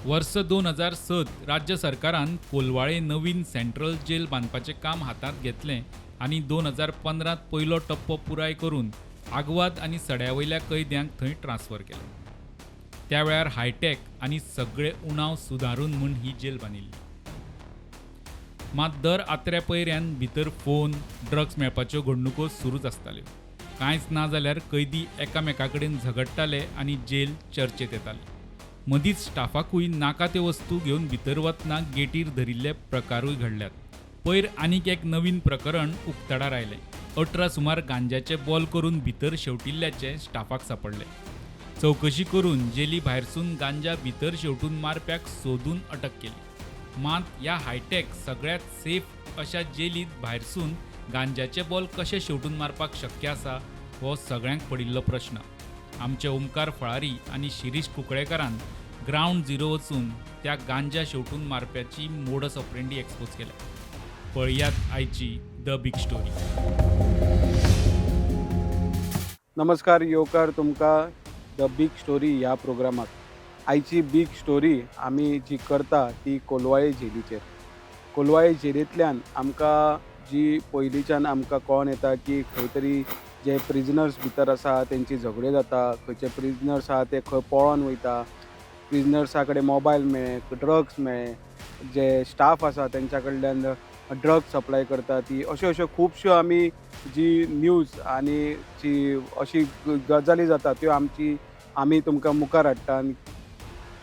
वर्स 2006 राज्य सरकारान कोलवाळे नवीन सेंट्रल जेल बांदपाचें काम हातांत घेतलें आनी 2015त पयलो टप्पो पुराय करून आगवाद आनी सड्या वयल्या कैद्यांक थंय ट्रान्सफर केले. त्या वेळार हायटॅक आनी सगळे उणाव सुदारून म्हूण ही जेल बांदिल्ली. मात दर आत्र्या पयऱ्यान भितर फोन, ड्रग्स मेळपाच्यो घडणुको सुरूच आसताल्यो. कांयच ना जाल्यार कैदी एकामेका कडेन झगडटाले आनी जेल चर्चेत येताली. मदींच स्टाफाकूय नाका त्यो वस्तू घेवन भितर वतना गेटीर धरिल्ले प्रकारूय घडल्यात. पयर आनीक एक नवीन प्रकरण उक्ताडार आयलें. 18 सुमार गांजाचे बॉल करून भितर शेवटिल्ल्याचें स्टाफाक सांपडलें. चवकशी करून जेली भायरसून गांजा भितर शेवटून मारप्याक सोदून अटक केली. मात ह्या हायटॅक सगळ्यांत सेफ अशा जेलींत भायरसून गांजाचे बॉल कशे शेवटून मारपाक शक्य आसा हो सगळ्यांक पडिल्लो प्रश्न. आमचे ओमकार फळारी आनी शिरीष कुंकळेकारान ग्रावंड झिरो वचून त्या गांजा शेवटून मारप्याची मोडस ऑपरेंडी एक्सपोज केल्या. पळयात आयची the big story. नमस्कार, येवकार तुमकां the big story ह्या प्रोग्रामाक. आयची बीग स्टोरी आमी जी करता ती कोलवाळे झेलीचेर. कोलवाळे झेलींतल्यान आमकां जी पयलींच्यान आमकां कळोन येता की खंय तरी जे प्रिजनर्स भितर आसा तेंची झगड्यो जाता, खंयचे प्रिजनर्स आहा ते खंय पळोन वयता, प्रिजनर्सा कडेन मोबायल मेळ्ळे, ड्रग्स मेळ्ळे, जे स्टाफ आसा तेंच्या कडल्यान ड्रग्स सप्लाय करता ती, अश्यो अश्यो खुबश्यो आमी जी न्यूज आनी जी अशी गजाली जाता त्यो आमची आमी तुमकां मुखार हाडटा.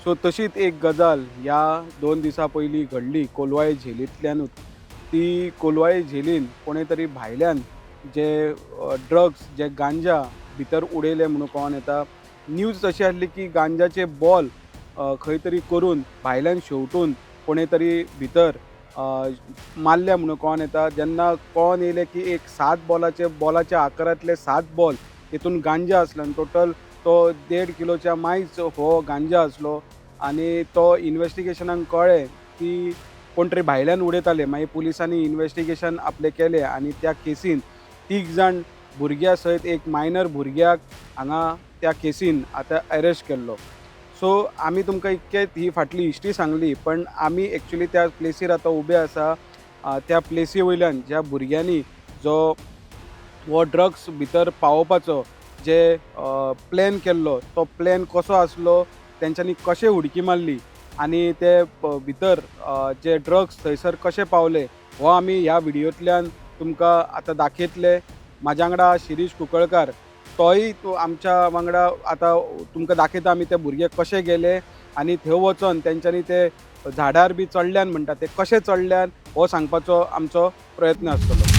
सो तशीच एक गजाल ह्या 2 दिसां पयलीं घडली कोलवाळे झेलींतल्यानूच. ती कोलवाळे झेलीन कोणे तरी भायल्यान जे ड्रग्स, जे गांजा भितर उडयले म्हणून कळोन येता. न्यूज अशी आसली की गांजाचे बॉल खंय तरी करून भायल्यान शेवटून कोणे तरी भितर मारल्या म्हणून कळोन येता. जेन्ना कळोन येयलें की एक 7 बॉलाचे, बॉलाच्या आकारांतले 7 बॉल तितून गांजा आसलो आनी टोटल तो 1.5 किलोच्या मायज हो गांजा आसलो. आनी तो इन्वेस्टिगेशनाक कळ्ळें की कोण तरी भायल्यान उडयताले. मागीर पुलिसांनी इन्वेस्टिगेशन आपलें केलें आनी त्या केसीन 3 जाण भुरग्या सयत एक मायनर भुरग्याक हांगा त्या केसीन आतां अरेस्ट केल्लो. सो आमी तुमकां इतकें ही फाटली हिस्ट्री सांगली, पण आमी एक्चुली त्या प्लेसीर आतां उबे आसा. त्या प्लेसी वयल्यान ज्या भुरग्यांनी जो हो ड्रग्स भितर पावोवपाचो जे प्लॅन केल्लो तो प्लॅन कसो आसलो, तेंच्यांनी कशें उडकी मारली आनी ते भितर जे ड्रग्स थंयसर कशे पावले हो आमी ह्या व्हिडियोंतल्यान तुमकां आतां दाखयतले. म्हाज्या वांगडा शिरीष कुंकळकार, तोय आमच्या वांगडा आतां तुमकां दाखयता आमी ते भुरगे कशे गेले आनी थंय वचोन तेंच्यांनी ते झाडार बी चडल्यान म्हणटा ते कशे चडल्यान हो सांगपाचो आमचो प्रयत्न आसतलो.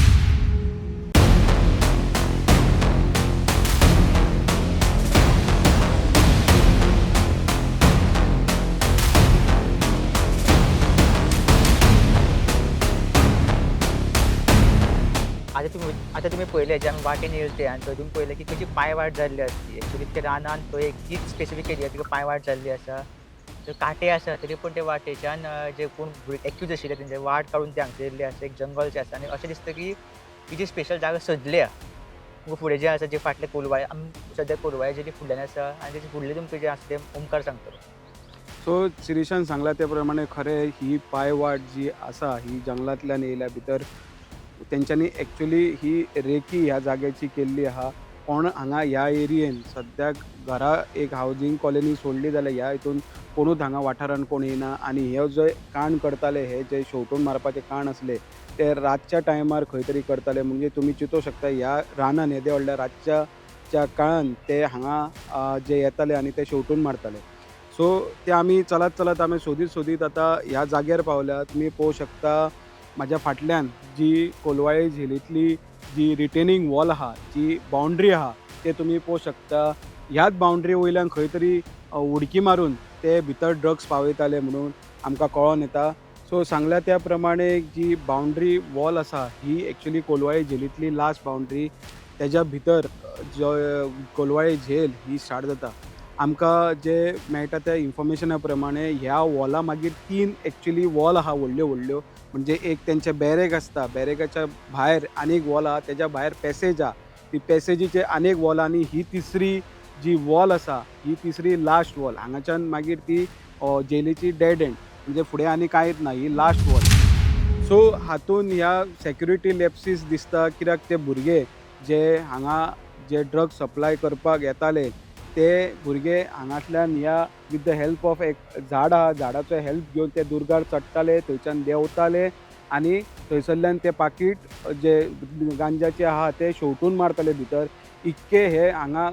आता तुम्ही पळयलें जे आमी वाटेन येयले ते आनी थंय तुमी पळयलें की कशी पांयवाट जाल्ली आसली. एक्चुली ते रानान थंय एक तीच स्पेसिफीक एरिया तिका पांयवाट जाल्ली आसा. थंय कांटे आसा तरी पूण ते वाटेच्यान जे कोण एक्यूज आशिल्ले तेंचे वाट काडून ते हांगसर येयल्ले आसा. एक जंगल जें आसा आनी अशें दिसता की ही जी स्पेशल जागा सजल्या फुडें जें आसा जे फाटले कोलवाळे, आमी सद्या कोलवाळे जेली फुडल्यान आसा आनी तेजे फुडलें तुमकां जें आसा तें ओमकार सांगतलो. सो शिरीषान सांगलां ते प्रमाणे खरें ही पांयवाट जी आसा ही जंगलांतल्यान येयल्या भितर तेंच्यांनी एक्चुली ही रेकी ह्या जाग्याची केल्ली आहा. कोण हांगा ह्या एरियेन सद्याक घरा एक हावजींग कॉलनी सोडली जाल्यार ह्या हितून कोणूच हांगा वाठारान कोण येयना. आनी हे जे कांड करताले, हे जे शेवटून मारपाचे कांड आसले ते रातच्या टायमार खंय तरी करताले. म्हणजे तुमी चिंतूंक शकता ह्या रानान येदे व्हडल्या रातच्या च्या काळान ते हांगा जे येताले आनी ते शेवटून मारताले. सो ते आमी चलत चलत आमी सोदीत सोदीत आतां ह्या जाग्यार पावल्या. तुमी पळोवंक शकता म्हाज्या फाटल्यान जी कोलवाळे झेलींतली जी रिटेनींग वॉल आहा, जी बाउंड्री आहा ते तुमी पळोवंक शकता. ह्याच बाउंड्री वयल्यान खंय तरी उडकी मारून ते भितर ड्रग्स पावयताले म्हणून आमकां कळोन येता. सो सांगल्या त्या प्रमाणे जी बाउंड्री वॉल आसा ही एक्चुली कोलवाळे झेलींतली लास्ट बाउंड्री. तेज्या भितर जो कोलवाळे झेल ही स्टार्ट जाता. आमकां जे मेळटा त्या इन्फॉर्मेशना प्रमाणे ह्या वॉला मागीर 3 एक्चुली वॉल आहा व्हडल्यो व्हडल्यो. म्हणजे एक तेंचे बॅरेक आसता, बॅरेकाच्या भायर आनीक वॉल आहा, तेज्या भायर पॅसेज आहा, ती पॅसेजीचे आनीक वॉल आहा आनी ही तिसरी जी वॉल आसा ही तिसरी लास्ट वॉल. हांगाच्यान मागीर ती जेलीची डेड एंड, म्हणजे फुडें आनी कांयच ना, ही लास्ट वॉल. सो हातून ह्या सेक्युरिटी लॅप्सीस दिसता, कित्याक ते भुरगे जे हांगा जे ड्रग्स सप्लाय करपाक येताले ते भुरगे हांगांतल्यान ह्या विथ the help of एक झाड आहा, झाडाचो हेल्प घेवन ते दुर्गार चडटाले, थंयच्यान देंवताले आनी थंयसरल्यान ते पाकीट जे गांजाचे आहा ते शेंवटून मारताले भितर. इतके हे हांगा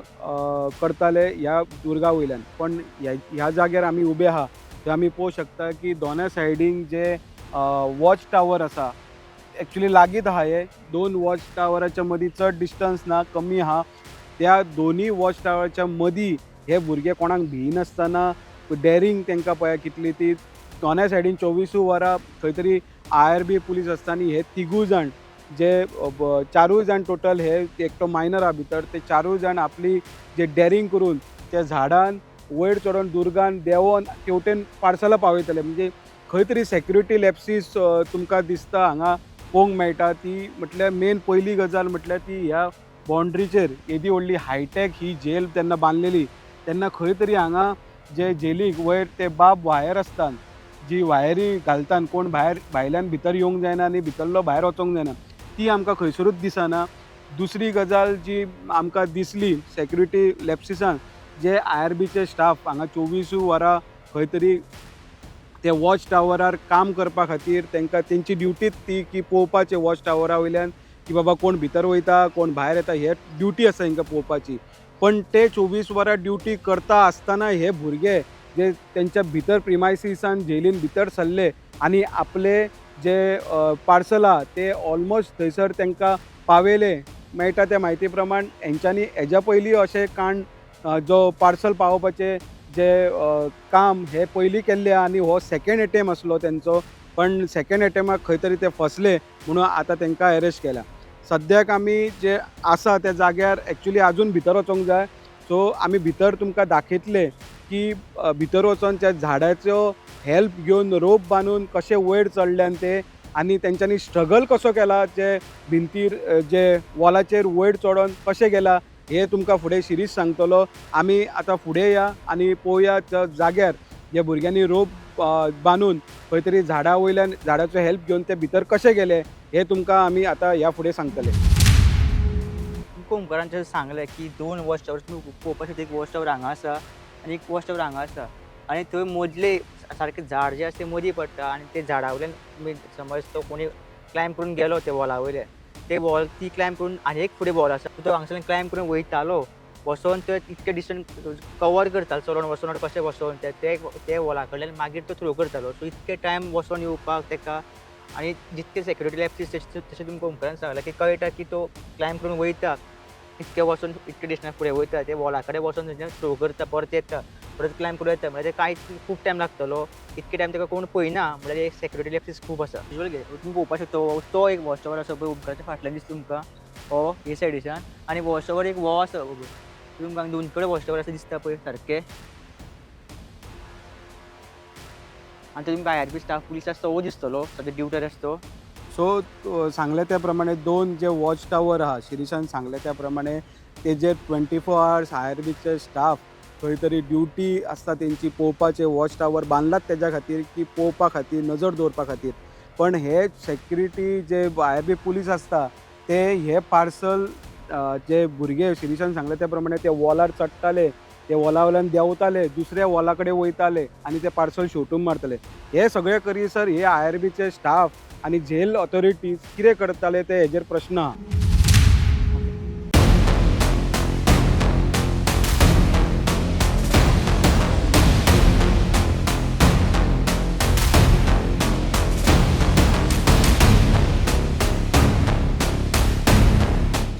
करताले ह्या दुर्गा वयल्यान. पण ह्या जाग्यार आमी उबे आहा थंय आमी पळोवंक शकता की दोनाय सायडीन जे वॉच टावर आसा, एक्चुली लागींच आहा, हे दोन वॉच टावराच्या मदीं चड डिस्टन्स ना, कमी आहा. त्या दोनूय वॉच टावराच्या मदीं हे भुरगे कोणाक भिनासतना डॅरींग तांकां पळया कितली ती. दोनाय सायडीन 24 वरां खंय तरी IRB police आसता आनी हे तिगूय जाण जे चारूय जाण टोटल, हे एकटो मायनर आहा भितर, ते चारूय जाण आपली जे डॅरींग करून त्या झाडान वयर चडोन दुर्गान देंवोन तेवटेन पार्सलां पावयतले. म्हणजे खंय तरी सेक्युरिटी लॅप्सीस तुमकां दिसता हांगा पळोवंक मेळटा. ती म्हटल्यार मेन पयली गजाल म्हटल्यार ती ह्या बाउंड्रीचेर येदी व्हडली हायटॅक ही जेल तेन्ना बांदलेली, तेन्ना खंय तरी हांगा जे जेलीक वयर ते बाब वायर आसता, जी वायरी घालतात, कोण भायर भायल्यान भितर येवंक जायना आनी भितरलो भायर वचोंक जायना, ती आमकां खंयसरूच दिसना. दुसरी गजाल जी आमकां दिसली सेक्युरिटी लॅप्सिसान, जे IRBचे स्टाफ हांगा 24 वरां खंय तरी ते वॉच टावरार काम करपा खातीर तांकां तेंची ड्युटीच ती की पळोवपाचें वॉच टावरा वयल्यान की बाबा कोण भितर वयता कोण भायर येता, हे ड्युटी आसा तांकां पळोवपाची. पण ते 24 वरां ड्युटी करता आसतना हे भुरगे जे तेंच्या भितर प्रिमायसिसान जेलीन भितर सरले आनी आपले जे पार्सल आहा ते ऑलमोस्ट थंयसर तांकां पावयले. मेळटा त्या म्हायती प्रमाण हेंच्यांनी हेज्या पयलीं अशें कांड जो पार्सल पावोवपाचें जे काम हे पयलीं केल्लें आनी हो सेकेंड एटेम्प आसलो तेंचो, पण सेकेंड एटेम्पाक खंय तरी ते फसले म्हणून आतां तांकां एरेस्ट केल्या. सद्याक आमी जे आसा त्या जाग्यार एक्चुली आजून भितर वचोंक जाय. सो आमी भितर तुमकां दाखयतले की भितर वचोन त्या झाडाचो हेल्प घेवन रोप बांदून कशे वयर चडल्यान ते आनी तेंच्यांनी स्ट्रगल कसो केला, जे भिंतीर जे वॉलाचेर वयर चडोन कशें गेला हे तुमकां फुडें शिरीष सांगतलो. आमी आतां फुडें या आनी पळोवया त्या जाग्यार जे भुरग्यांनी रोप बांदून खंय तरी झाडा वयल्यान झाडाचो हेल्प घेवन ते भितर कशे गेले हे तुमकां आमी आतां ह्या फुडें सांगतले. तुमकां ओंकारान जशें सांगलें की दोन वॉच टावर तुमी पळोवपाक शकता, एक वॉच टावर हांगा आसा आनी एक वॉच टावर हांगा आसा आनी थंय मदले सारकें झाड जें आसा तें मदीं पडटा आनी ते झाडा वयल्यान तुमी समज तो कोणी क्लायम्ब करून गेलो ते वॉला वयल्यान, ते वॉल ती क्लायम्ब करून आनी एक फुडें वॉल आसा, तो हांगसरल्यान क्लायम्ब करून वयतालो वचोन ते इतके डिस्टन्स कवर करतालो चलोन वचोन कशें वचोन ते ते वॉला कडल्यान मागीर तो थ्रो करतालो. सो इतके टायम वचोन येवपाक तेका आनी जितके सेक्युरिटी लॅप्सीस तशें तुमकां ओंकारान सांगलां की कळटा की तो क्लायम्ब करून वयता, इतके वचोन इतके डिस्टन्स फुडें वयता, ते वॉला कडेन वचोन थंयच्यान थ्रो करता, परत येता, परत क्लायम्ब करून येता, म्हळ्यार ते कांय खूब टायम लागतलो, इतके टायम ताका कोण पळयना, म्हळ्यार एक सेक्युरिटी लॅप्सीस खूब आसा. विज्युअल घे तुमी पळोवपाक शकता, तो एक वॉच टावर आसा पळय ओंकाराच्या फाटल्यान दिसता तुमकां हो हे सायडीच्यान आनी वॉच टावर एक हो आसा तुमकां दोन कडेन वॉच टावर आसा दिसता पळय सारकें. आनी थंय तुमकां IRB staff police आसा तो दिसतलो सद्या ड्युटीर आसा तो. सो सांगलें त्या प्रमाणे दोन जे वॉच टावर आहा शिरीषान सांगलें त्या प्रमाणे तेजेर 24 आवर्स IRBचे स्टाफ खंय तरी ड्युटी आसता तेंची पळोवपाचे. वॉच टावर बांदलात तेज्या खातीर की पळोवपा खातीर, नजर दवरपा खातीर. पण हे सेक्युरिटी जे IRB police आसता ते हे पार्सल जे भुरगे शिरीषान सांगलें त्या प्रमाणे ते वॉलार चडटाले, ते वॉला वयल्यान देंवताले, दुसऱ्या वॉला कडेन वयताले आनी ते पार्सल शेंवटून मारताले. हे सगळे करीसर हे IRBचे स्टाफ आनी जेल ऑथॉरिटीज कितें करताले ते हेजेर प्रश्न आहा.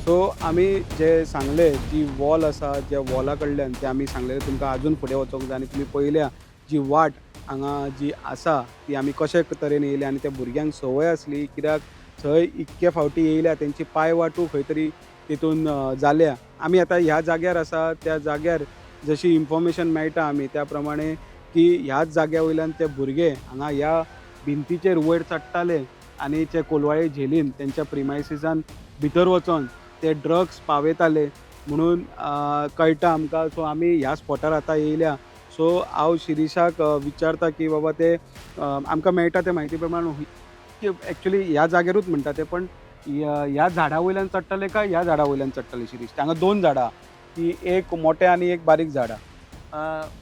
सो आमी जे सांगले जी वॉल आसा, ज्या वॉला कडल्यान ते आमी सांगलेले तुमकां आजून फुडें वचोंक जाय आनी तुमी पळयल्या जी वाट हांगा जी आसा ती आमी कशे तरेन येयल्या आनी त्या भुरग्यांक संवय आसली कित्याक थंय इतके फावटी येयल्या, तेंची पांय वाटू खंय तरी तितून जाल्या. आमी आतां ह्या जाग्यार आसा त्या जाग्यार जशी इन्फॉर्मेशन मेळटा आमी त्या प्रमाणे की ह्याच जाग्या वयल्यान ते भुरगे हांगा ह्या भिंतीचेर वयर चडटाले आनी ते कोलवाळे झेलीन तेंच्या प्रिमायसिसान भितर वचोन ते ड्रग्स पावयताले म्हणून कळटा आमकां. सो आमी ह्या स्पॉटार आतां येयल्या. सो हांव शिरीशाक विचारता की बाबा ते आमकां मेळटा ते म्हायती प्रमाण एक्चुली ह्या जाग्यारूच म्हणटा ते, पण ह्या झाडा वयल्यान चडटले काय ह्या झाडा वयल्यान चडटले शिरीष? हांगा दोन झाडां, ती एक मोठे आनी एक बारीक झाडां.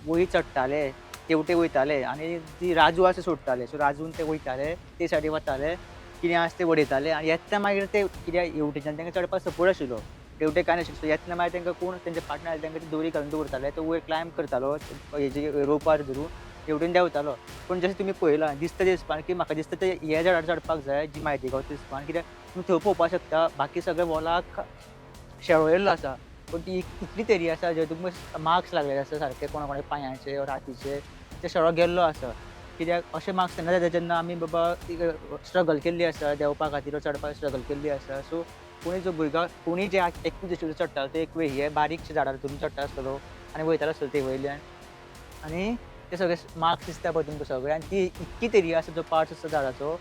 वयर चडटाले, तेवटे वयताले आनी ती राजू आसा सोडटाले. सो राजून ते वयताले, ते सायडीन वताले, कितें आसा ते उडयताले आनी येतना मागीर ते कित्याक हेवटेच्यान तांकां चडपाक सपोर्ट आशिल्लो, तेवटे कांय नाशिल्लें. सो येतना मागीर तांकां कोण तेंचे पार्टनर आसले तांकां ती दोरी घालून दवरताले, तो वयर क्लायंब करतालो हेजे रोपार धरून हेवटेन देंवतालो. पूण जशें तुमी पळयलां दिसता ते हिसपान की म्हाका दिसता ते हे झाडार चडपाक जाय जी म्हायती गावता हिसपान, कित्याक तुमी थंय पळोवपाक शकता बाकी सगळे वॉलाक शेळो येयल्लो आसा, पूण ती इतली एरिया आसा जे तुमकां मार्क्स लागलेले आसा सारके कोणा कोणाच्या पांयांचे रातीचे ते शेळो गेल्लो आसा. कित्याक अशे मार्क्स तेन्ना जाता जेन्ना आमी बाबा स्ट्रगल केल्ली आसा देंवपा खातीर, चडपाक स्ट्रगल केल्ली आसा. सो कोणी जो भुरगो कोणी जे एकूच दिश्टीन चडटालो ते एक वेळ हे बारीकशे झाडार धरून चडटा आसतलो आनी वयतालो आसतलो ते वयल्यान आनी ते सगळे मार्क्स दिसता पळय तुमकां सगळे. आनी ती इतकी एरिया आसा जो पार्ट आसा झाडाचो,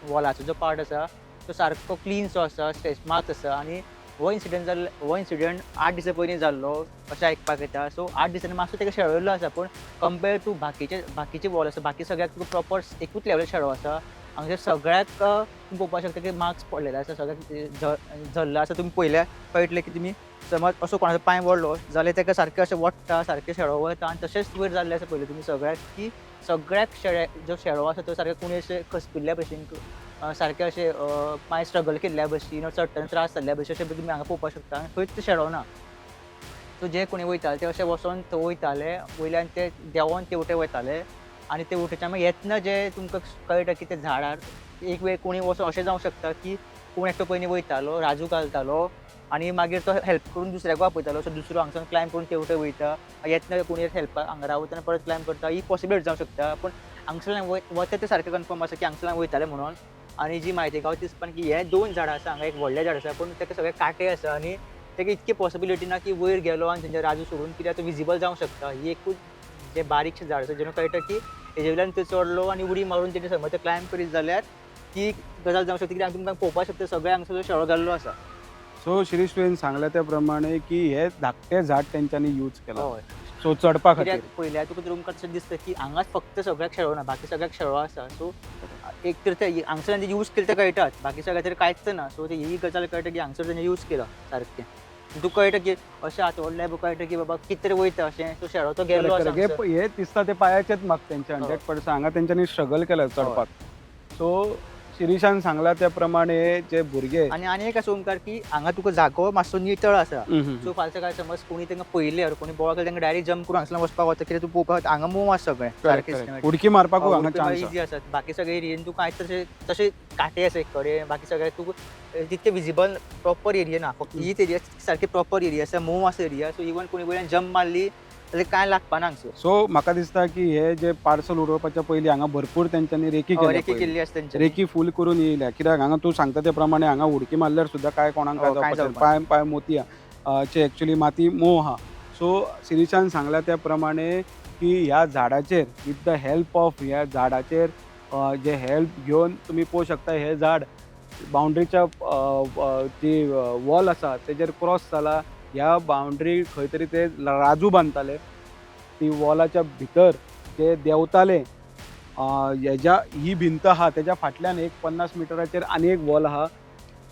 वॉलाचो जो पार्ट आसा तो सारको क्लीन सो आसा, स्ट्रेच मार्क्स आसा. आनी हो इन्सिडंट जाल्लो, हो इन्सिडंट 8 दिसां पयलीं जाल्लो अशें आयकपाक येता. सो 8 दिसांनी मातसो ताका शेळो येयल्लो आसा, पूण कंपेर टू बाकीचे बाकीचे वॉल आसा बाकी सगळ्याक तुका प्रोपर एकूच लेवल शेळो आसा. हांगसर सगळ्याक तुमी पळोवपाक शकता की मार्क्स पडलेले आसा, सगळ्याक झरला आसा. तुमी पळयल्यार कळटलें की तुमी समज असो कोणाचो पांय वडलो जाल्यार ताका सारकें अशें वडटा, सारकें शेळो वता आनी तशेंच वयर जाल्लें आसा पळयलें तुमी सगळ्याक की सगळ्याक शेळे जो शेळो आसा तो सारके कोणी अशें खसपिल्ल्या भशेन, सारकें अशें पांय स्ट्रगल केल्ल्या भशेन, चडटना त्रास जाल्ल्या भशेन अशें तुमी हांगा पळोवपाक शकता. आनी खंयच शेळो ना. सो जे कोणी वयताले ते अशे वचोन थंय वयताले, वयल्यान ते देंवोन ते वटेन वयताले आनी ते वटेच्यान मागीर येतना जे तुमकां कळटा की ते झाडार एक वेळ कोणी वचोन अशें जावंक शकता की कोण एकटो पयलीं वयतालो, राजू घालतालो आनी मागीर तो हेल्प करून दुसऱ्याकूय आपयतालो. सो दुसरो हांगसून क्लायंब करून ते वटेन वयता, येतना कोणी हेल्पाक हांगा रावता आनी परत क्लायंब करता, ही पॉसिबिलिटी जावंक शकता. पूण हांगसरल्यान वता ते सारकें कन्फर्म आसा की हांगसरल्यान वयताले म्हणून. आनी जी म्हायती गावता ती पण की हे दोन झाडां आसा हांगा, एक व्हडलें झाड आसा पूण ताका सगळे कांटे आसा आनी ताका इतकी पॉसिबिलिटी ना की वयर गेलो आनी तेंच्या राजू सोडून कित्याक तो विजिबल जावंक शकता. ही एकूच जें बारीकशें झाड आसा जेन्ना कळटा की हेजे वयल्यान तो चडलो आनी उडी मारून तेजे समज क्लायंब करीत जाल्यार ती गजाल जावंक शकता, कित्याक तुमकां पळोवपाक शकता सगळें हांगसर शेळो गेल्लो आसा. सो शिरीष तुवें सांगलें त्या प्रमाणे की हे धाकटें झाड तेंच्यांनी यूज केलां हय, सो चडपा खातीर. कित्याक पयल्यार तुका तुमकां तशें दिसता की हांगाच फक्त सगळ्याक शेळो ना, बाकी सगळ्याक शेळो आसा. सो एक तर ते हांगसर तेंचे यूज केले ते कळटात, बाकी सगळ्या तरी कांयच ना. सो ते ही गजाल कळटा की हांगसर तेंचे यूज केला सारकें, तुका कळटा की अशें हात ओडल्यार कळटा की बाबा कितें तरी वयता अशें. सो शेळो तो गेल्लो आसा. हे दिसता ते पांयाचेच माग तेंचे 100% हांगा तेंच्यांनी स्ट्रगल केला चडपाक. सो शिरीषान सांगला त्या प्रमाणे जे भुरगे आनी आनी एक आसा ओमकार की हांगा तुका जागो मातसो नितळ आसा. सो फाल्यां सकाळीं समज कोणी तांकां पळयलें or कोणी बोळ केलें तांकां डायरेक्ट जंप करून हांगसरल्यान वचपाक वता, कित्याक तूं पळोवपाक हांगा मोव आसा सगळें सारकें. उडकी मारपाकूय हांगा चान्स इजी आसा, बाकी सगळे एरियेन तुका कांयच तशें तशें कांटे आसा एक कडेन, बाकी सगळे तुका तितके विजिबल प्रॉपर एरिया ना, फक्त हीच एरिया सारकी प्रॉपर एरिया आसा, मोव आसा एरिया. सो इवन कोणी वयल्यान जंप मारली जाल्यार कांय लागपाना हांगसर. सो म्हाका दिसता की हे जे पार्सल उडोवपाच्या पयलीं हांगा भरपूर तेंच्यांनी रेकी केल्या, रेकी केल्ली आसा तेंच्यांनी, रेकी फूल करून येयल्या, कित्याक हांगा तूं सांगता ते प्रमाणे हांगा उडकी मारल्यार सुद्दां काय कोणाक काय जावपाचें, पांय पांय मोती चे एक्चुली माती मोव आहा. सो शिरीषान सांगला त्या प्रमाणे की ह्या झाडाचेर विथ the help of ह्या झाडाचेर जे हेल्प घेवन तुमी पळोवंक शकता हे झाड बाउंड्रीच्या जी वॉल आसा तेजेर क्रॉस जाला. ह्या बाउंड्री खंय तरी ते राजू बांदताले, ती वॉलाच्या भितर ते देंवताले. हेज्या ही भिंत आहा तेज्या फाटल्यान एक 50 मिटराचेर आनी एक वॉल आहा,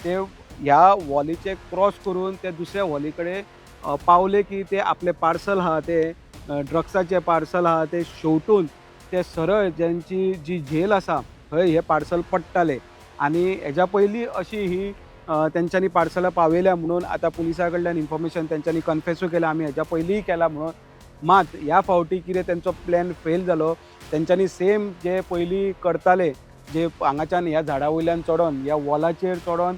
ते ह्या वॉलीचे क्रॉस करून ते दुसऱ्या वॉली कडेन पावले की ते आपले पार्सल आहा ते ड्रग्साचे पार्सल आहा ते शेवटून ते सरळ ज्यांची जी झेल आसा थंय हे पार्सल पडटाले. आनी हेज्या पयलीं अशी ही तेंच्यांनी पार्सलां पावयल्या म्हणून आतां पुलिसा कडल्यान इन्फॉर्मेशन तेंच्यांनी कन्फेसूय केलां आमी हेज्या पयलींय केलां म्हणून. मात ह्या फावटी कितें तेंचो प्लॅन फेल जालो, तेंच्यांनी सेम जे पयलीं करताले जे हांगाच्यान ह्या झाडा वयल्यान चडोन ह्या वॉलाचेर चडोन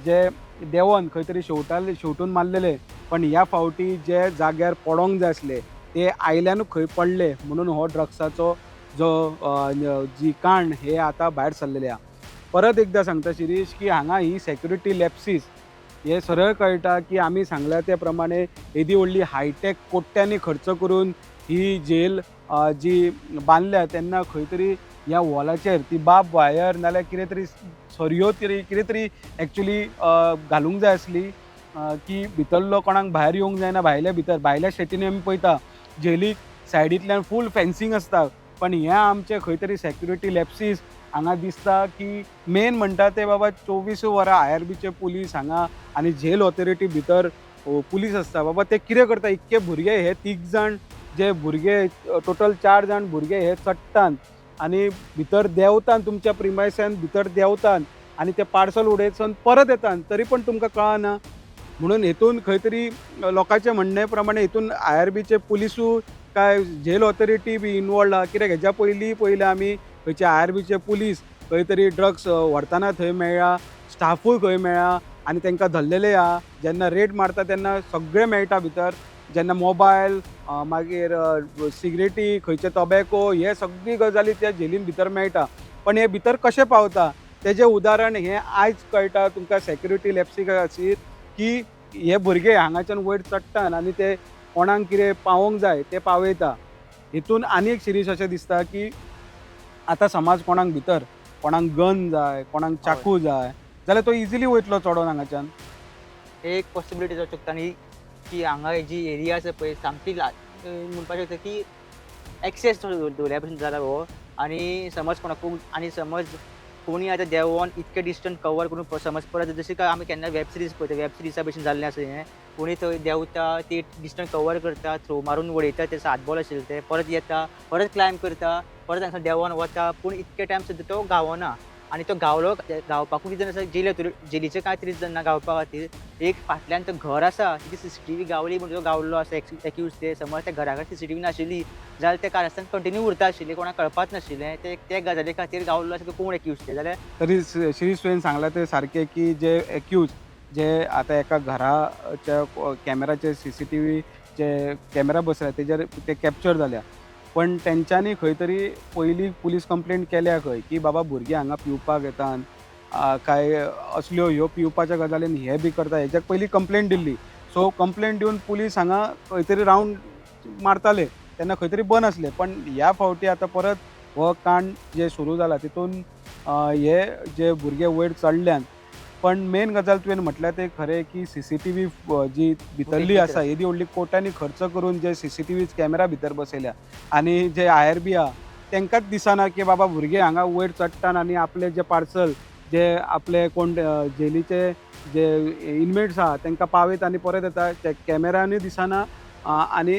जे देंवोन खंय तरी शेवटाले शेवटून मारलेले, पण ह्या फावटी जे जाग्यार पडोंक जाय आसले ते आयल्यानूच खंय पडले म्हणून हो ड्रग्साचो जो जी कांड हे आतां भायर सरलेले आहा. परत एकदां सांगता शिरीष की हांगा ही सेक्युरिटी लॅप्सीस हे सरळ कळटा की आमी सांगल्या त्या प्रमाणे येदी व्हडली हायटॅक कोट्यांनी खर्च करून ही जेल जी बांदल्या तेन्ना खंय तरी ह्या वॉलाचेर ती बाब वायर नाल्यार कितें तरी सरयो तरी कितें तरी एक्चुली घालूंक जाय आसली की भितरलो कोणाक भायर येवंक जायना, भायल्या भितर भायल्या स्टेटीनी आमी पळयता जेलीक सायडींतल्यान फूल फेन्सिंग आसता. पण हें आमचें खंय तरी सेक्युरिटी लॅप्सीस हांगा दिसता की मेन म्हणटा ते बाबा 24 वरां आयआरबीचे पुलीस हांगा आनी जेल ऑथॉरिटी भितर पुलीस आसता. बाबा ते कितें करता, इतके भुरगे हे तीग जाण जे भुरगे टोटल 4 जाण भुरगे हे चडटात आनी भितर देंवतात, तुमच्या प्रिमायसान भितर देंवतात आनी ते पार्सल उडयत परत येतात, तरी पण तुमकां कळना. म्हणून हेतून खंय तरी लोकांचें म्हणणे प्रमाणे हेतून आयआरबीचे पुलिसूय काय जेल ऑथॉरिटी बी इनवॉल्ड आहा. कित्याक हेज्या पयलीं पयलें आमी खंयचे आयआरबीचे पुलीस खंय तरी ड्रग्स व्हरतना थंय मेळ्ळा, स्टाफूय खंय मेळ्ळा आनी तांकां धरलेले आहा. जेन्ना रेड मारता तेन्ना सगळें मेळटा भितर, जेन्ना मोबायल मागीर सिगरेटी, खंयचे टोबॅको, हे सगळी गजाली त्या जेलीन भितर मेळटा. पण हे भितर कशें पावता तेजें उदाहरण हें आयज कळटा तुमकां सेक्युरिटी लॅप्सी आसीत की हे भुरगे हांगाच्यान वयर चडटात आनी ते कोणाक कितें पावोवंक जाय ते पावयता. हितून आनी एक शिरीश अशें दिसता की आतां समाज कोणाक भितर कोणाक गन जाय, कोणाक चाकू जाय जाल्यार तो इजिली वयतलो चडोन हांगाच्यान. एक पॉसिबिलिटी जावंक शकता आनी की हांगा जी एरिया आसा पळय सामकी म्हणपाक शकता की एक्सेस दवरल्या भशेन जाला हो. आनी समज कोणाकूय आनी समज कोणी आतां देंवोन इतकें डिस्टन्स कवर करून समज परत जशें काय आमी केन्ना वेब सिरीज पळयता, वेब सिरिजा भशेन जाल्लें आसा हें. कोणी थंय देंवता, ती डिस्टन्स कवर करता, थ्रो मारून उडयता ते 7 बॉल आशिल्ले ते, परत येता, परत क्लायम्ब करता, परत हांगसर देंवोन वता, पूण इतके टायम सुद्दां तो गावना. आनी तो गावलो, गावपाकूय रिजन आसा जेल जेलीचें कांयच रिजन ना गावपा खातीर. एक फाटल्यान तो घर आसा, तिची सीसीटीव्ही गावली म्हणून तो गावल्लो आसा एक्यूज. ते समज त्या घरा कडेन सीसीटीव्ही नाशिल्ली जाल्यार ते कारस्थान कंटिन्यू उरता आशिल्लें, कोणाक कळपाच नाशिल्लें. ते ते गजाली खातीर गावल्लो आसा कोण एक्यूज ते जाल्यार. तरी शिरीष तुवें सांगलां तें सारकें की जे एक्यूज जे आतां एका घराच्या कॅमेराचे सीसीटीव्ही जे कॅमेरा बसयला तेजेर ते कॅप्चर जाल्या, पण तेंच्यांनी खंय तरी पयलीं पुलीस कंप्लेन केल्या खंय की बाबा भुरगीं हांगा पिवपाक येतात काय असल्यो ह्यो पिवपाच्या गजालीन हे बी करता, हेज्याक पयलीं कंप्लेन दिल्ली. सो कंप्लेन दिवन पुलीस हांगा खंय तरी रावंड मारताले तेन्ना खंय तरी बंद आसले. पण ह्या फावटी आतां परत हो कांड जे सुरू जाला तितून हे जे भुरगे वयर चडल्यान. पण मेन गजाल तुवें म्हटल्यार तें खरें की सीसीटीव्ही जी भितरली आसा येदी व्हडली कोट्यांनी खर्च करून जे सीसीटीव्ही कॅमेरा भितर बसयल्या आनी जे आयआरबी आहा तांकांच दिसना की बाबा भुरगे हांगा वयर चडटात आनी आपले जे पार्सल जे आपले कोण जेलीचे जे इनमेट्स आहा तांकां पावयत आनी परत येता, ते कॅमेरानूय दिसना आनी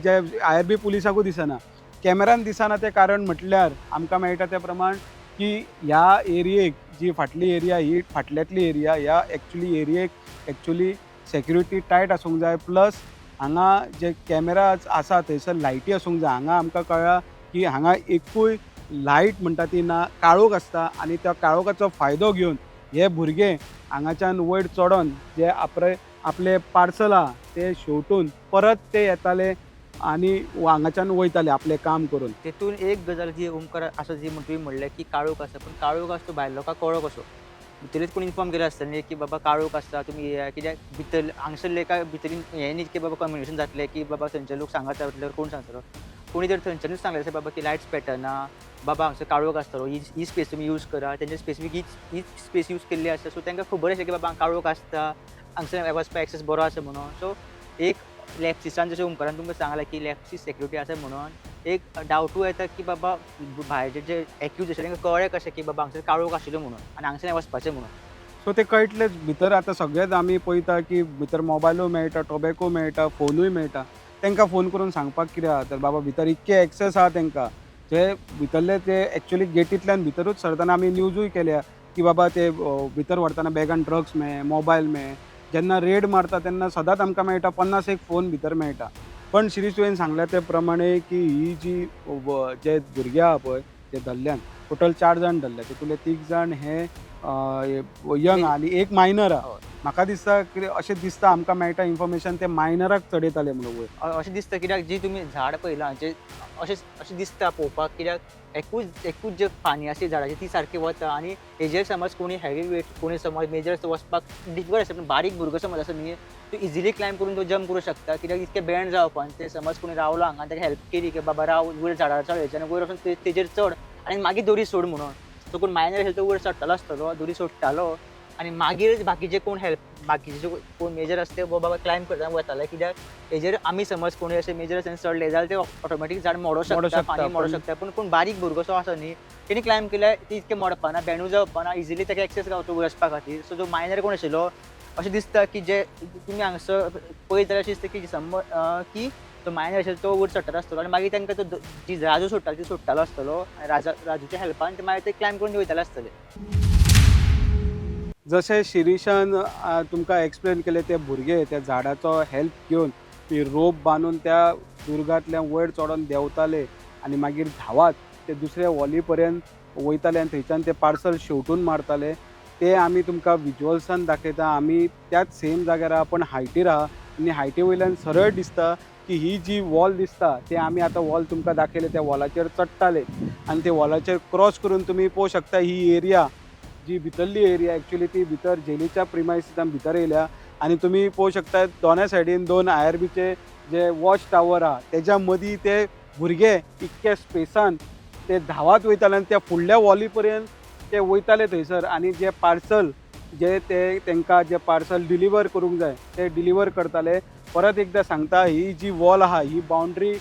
जे आयआरबी पुलिसाकूय दिसना. कॅमेरान दिसना तें कारण म्हटल्यार आमकां मेळटा त्या प्रमाण की ह्या एरियेक जी फाटली एरिया ही फाटल्यांतली एरिया, ह्या एक्चुली एरियेक एक्चुली सेक्युरिटी टायट आसूंक जाय. प्लस हांगा जे कॅमेरा आसा थंयसर लायटी आसूंक जाय. हांगा आमकां कळ्ळां की हांगा एकूय लायट म्हणटा ती ना, काळोख आसता आनी त्या काळोखाचो फायदो घेवन हे भुरगे हांगाच्यान वयर चडोन जे आपले पार्सल आहा ते शेवटून परत ते येताले आनी हांगाच्यान वयताले आपलें काम करून. तेतून एक गजाल जी ओमकार आसा जी तुवें म्हणलें की काळोख आसा, पूण काळोख आसा तो भायल्या लोकांक कळ्ळो कसो? भितरलेच कोण इन्फॉर्म केलें आसतलें न्ही की बाबा काळोख आसता तुमी येया. कित्याक भितर हांगसरले काय भितर हें न्ही की बाबा कम्युनिकेशन जातलें की बाबा थंयचे लोक सांगत रावतले, कोण सांगतलो? कोणी जर थंयच्यानूच सांगलें आसा बाबा की लायट्स पेटना, बाबा हांगसर काळोख आसतलो, ही ही स्पेस तुमी यूज करा. तेंचे स्पेसिफीक हीच हीच स्पेस यूज केल्ली आसता, सो तांकां खबर आशिल्लें की बाबा हांगा काळोख आसता, हांगसर वचपाक एक्सेस बरो आसा म्हणून. सो एक लॅप्सिसान जशें ओमकारान तुमकां सांगलां की लॅप्सीस सेक्युरिटी आसा म्हणून एक डावटूय येता की बाबा भायरचे जे एक्यूज आशिल्ले तांकां कळ्ळें कशें की बाबा हांगसर काळोख आशिल्लो म्हणून आनी हांगसर वचपाचें म्हणून. सो ते कळटलेच भितर. आतां सगळेच आमी पळयता की भितर मोबायलूय मेळटा, टोबॅको मेळटा, फोनूय मेळटा. तांकां फोन करून सांगपाक कितें आहा तर बाबा भितर इतके एक्सेस आहा तांकां, जे भितरले ते एक्चुली गेटींतल्यान भितरूच सरतना आमी न्यूजूय केल्या की बाबा ते भितर व्हरतना बॅगान ड्रग्स मेळ्ळे, मोबायल मेळ्ळे. जेन्ना रेड मारता तेन्ना सदांच आमकां मेळटा 50 एक फोन भितर मेळटा. पण शिरीष तुवें सांगल्या ते प्रमाणे की ही जी जे भुरगे आहा पळय ते धरल्यान टोटल 4 जाण धरल्या, तितूंतले 3 जाण हे यंग आनी एक मायनर आहा. म्हाका दिसता कितें अशें दिसता आमकां मेळटा इन्फॉर्मेशन ते मायनराक चडयताले म्हणून वयर. अशें दिसता कित्याक जी तुमी झाड पळयलां जे अशें अशें दिसता पळोवपाक कित्याक एकूच एकूच जे पानी आसली झाडाची ती सारकी वता आनी हेजेर समज कोणी हेवी वेट कोणी समज मेजर वचपाक डिफिकल्ट आसता, पूण बारीक भुरगो समज आसा न्ही तो इजिली क्लायंब करून तो जंप करूं शकता कित्याक इतके बेंड जावपाक ते समज कोणी रावलो हांगा ताका हेल्प केली की बाबा राव वयर झाडार चड हेच्यान वयर वचून तेजेर चड आनी मागीर दोरी सोड म्हणून. सो कोण मायनर आशिल्लो तो वयर चडटलो आसतलो, दोरी सोडटालो आनी मागीर बाकीचे कोण हेल्प, बाकीचे जे कोण मेजर आसता ते बाबा क्लायंब करतना वताले, कित्याक हेजेर आमी समज कोणी अशे मेजर आसा चडले जाल्यार ते ऑटोमॅटीक झाड मोडो मोडो शकता, शकता, पाणी मोडो पण- शकता. पूण कोण बारीक भुरगो असो आसा न्ही, तेणी क्लायंब केल्यार ती इतकें मोडपाना, बेणू जावपाना, इजिली ताका एक्सेस गावता वयर वचपा खातीर. सो जो मायनर कोण आशिल्लो, अशें दिसता की जे तुमी हांगसर पळयत जाल्यार अशें दिसता की समज की तो मायनर आशिल्लो तो वयर चडटालो आसतलो आनी मागीर तांकां तो जी राजू सोडटालो ती सोडटालो आसतलो आनी राजूच्या हेल्पान ते मागीर ते क्लायंब करून वयताले आसतले. जशें शिरीषान तुमकां एक्सप्लेन केलें, ते भुरगे त्या झाडाचो हेल्प घेवन ती रोप बांदून त्या दुर्गांतल्यान वयर चडोन देंवताले आनी मागीर धांवात ते दुसऱ्या वॉली पर्यंत वयताले आनी थंयच्यान ते पार्सल शेंवटून मारताले. ते आमी तुमकां विज्युअल्सान दाखयता. आमी त्याच सेम जाग्यार आहा, पण हायटीर आहा आनी हायटी वयल्यान सरळ दिसता की ही जी वॉल दिसता ते आमी आतां वॉल तुमकां दाखयले, त्या वॉलाचेर चडटाले आनी ते वॉलाचेर क्रॉस करून तुमी पळोवंक शकता ही एरिया जी भितरली एरिया एक्चुअली ती भितर जेलीच्या प्रिमायसिसान भितर येयल्या आनी तुमी पळोवंक शकता दोनाय सायडीन दोन आय आर बीचे जे वॉच टावर आहा तेज्या मदीं ते भुरगे इतक्या स्पेसान ते धांवात वयताले आनी त्या फुडल्या वॉली पर्यंत ते वयताले थंयसर आनी जे पार्सल जे ते तांकां जे पार्सल डिलिव्हर करूंक जाय ते डिलिव्हर करताले. परत एकदां सांगता, ही जी वॉल आहा ही बाउंड्री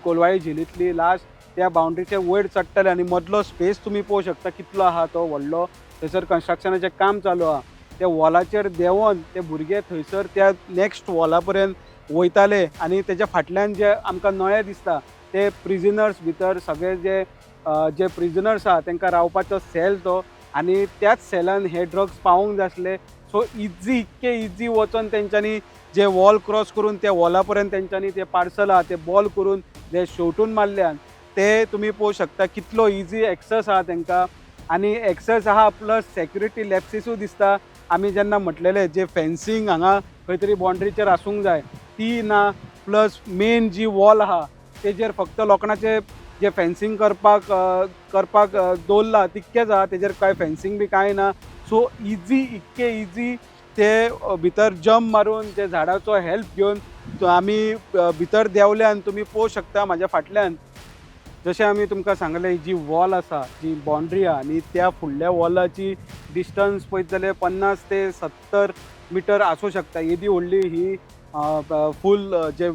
कोलवाळे झेलींतली लास्ट त्या बाउंड्रीचे वयर चडटले आनी मदलो स्पेस तुमी पळोवंक शकता कितलो आहा तो व्हडलो. थंयसर कन्स्ट्रक्शनाचें काम चालू आहा. त्या वॉलाचेर देंवोन ते भुरगे थंयसर त्या नॅक्स्ट वॉला पर्यंत वयताले आनी तेज्या फाटल्यान जे आमकां नळे दिसता ते प्रिजनर्स भितर सगळे जे जे प्रिजनर्स आहा तांकां रावपाचो सेल तो आनी त्याच सेलान हे ड्रग्स पावोवंक जाय आसले. सो इजी इतके इजी वचोन तेंच्यांनी जे वॉल क्रॉस करून त्या वॉला पर्यंत तेंच्यांनी ते पार्सल आहा ते बॉल करून जे शेंवटून मारल्यान ते तुमी पळोवंक शकता कितलो इजी एक्सस आहा तांकां. आनी एक्सस आहा प्लस सेक्युरिटी लॅप्सिसूय दिसता. आमी जेन्ना म्हटलेलें जे फेन्सींग हांगा खंय तरी बाउंड्रीचेर आसूंक जाय ती ना, प्लस मेन जी वॉल आहा तेजेर फक्त लोखणाचे जे फेन्सींग करपाक करपाक दवरला तितकेंच आहा, तेजेर कांय फेन्सींग बी कांय ना. सो इजी इतके इजी ते भितर जम्प मारून ते झाडाचो हेल्प घेवन तो आमी भितर देंवले आनी तुमी पळोवंक शकता म्हाज्या फाटल्यान जशें आमी तुमकां सांगलें जी वॉल आसा जी बाउंड्री आहा आनी त्या फुडल्या वॉलाची डिस्टन्स पळयत जाल्यार 50 ते 70 मिटर आसूं शकता. येदी व्हडली ही फूल जे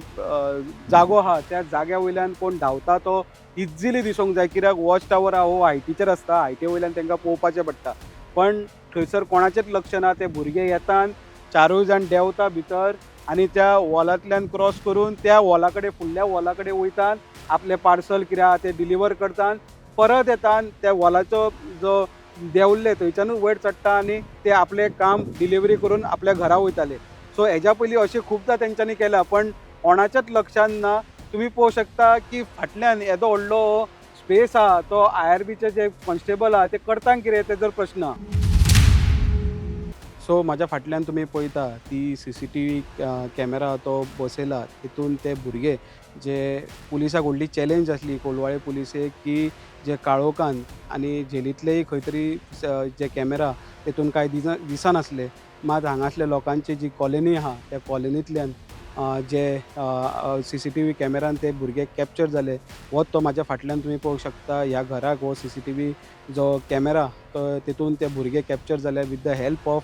जागो आहा त्या जाग्या वयल्यान कोण धांवता तो इजिली दिसूंक जाय, कित्याक वॉच टावर आहा हो हायटीचेर आसता, हायटी वयल्यान तांकां पळोवपाचें पडटा. पण थंयसर कोणाचेंच लक्ष ना. ते भुरगे येतात, चारूय जाण देंवता भितर आनी त्या वॉलांतल्यान क्रॉस करून त्या वॉला कडेन फुडल्या वॉला कडेन वयतात, आपलें पार्सल कितें आहा तें डिलिव्हर करतात, परत येतात त्या वॉलाचो जो देंवल्ले थंयच्यानूच वयर चडटा आनी ते आपलें काम डिलिव्हरी करून आपल्या घरा वयताले. सो हेज्या पयलीं अशें खुबदां तेंच्यांनी केलां, पण कोणाच्याच लक्षान ना. तुमी पळोवंक शकता की फाटल्यान येदो व्हडलो स्पेस आहा तो आय आर बीचे जे कॉन्स्टेबल आहा ते करता कितें तेजो प्रश्न आहा. सो म्हाज्या फाटल्यान तुमी पळयता ती सीसीटीव्ही कॅमेरा तो बसयला, तितून ते भुरगे जे पुलिसाक व्हडली चॅलेंज आसली कोलवाळे पुलिसेक की जे काळोखान आनी झेलींतलेय खंय तरी जे कॅमेरा तेतून कांय दिसनासले, मात हांगासल्या लोकांची जी कॉलनी आहा त्या कॉलनींतल्यान जे सीसीटीव्ही कॅमेरान ते भुरगे कॅप्चर जाले. हो तो म्हाज्या फाटल्यान तुमी पळोवंक शकता ह्या घराक हो सीसीटीव्ही जो कॅमेरा तो तितून ते भुरगे कॅप्चर जाले. With the help of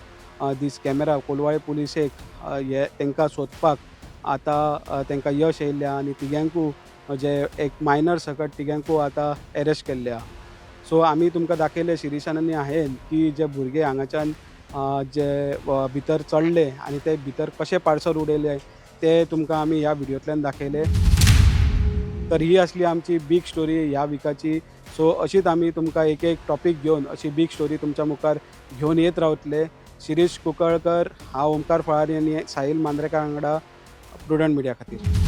this camera Colvale पुलिसेक हे तांकां सोदपाक आतां तांकां यश येयल्लें आहा आनी तिग्यांकूय जे एक मायनर सकट तिग्यांकूय आतां एरेस्ट केल्ले आहा. सो आमी तुमकां दाखयलें शिरीषान आनी हांवें की जे भुरगे हांगाच्यान जे भितर चडले आनी ते भितर कशें पार्सल उडयले ते तुमकां आमी ह्या व्हिडियोंतल्यान दाखयले. तर ही आसली आमची बीग स्टोरी ह्या विकाची. सो अशीच आमी तुमकां एक एक टॉपीक घेवन अशी बीग स्टोरी तुमच्या मुखार घेवन येत रावतले. शिरीष कुंकळकर, हांव ओमकार फळारी आनी साहील मांद्रेकार वांगडा प्रुडंट मिडिया खातीर.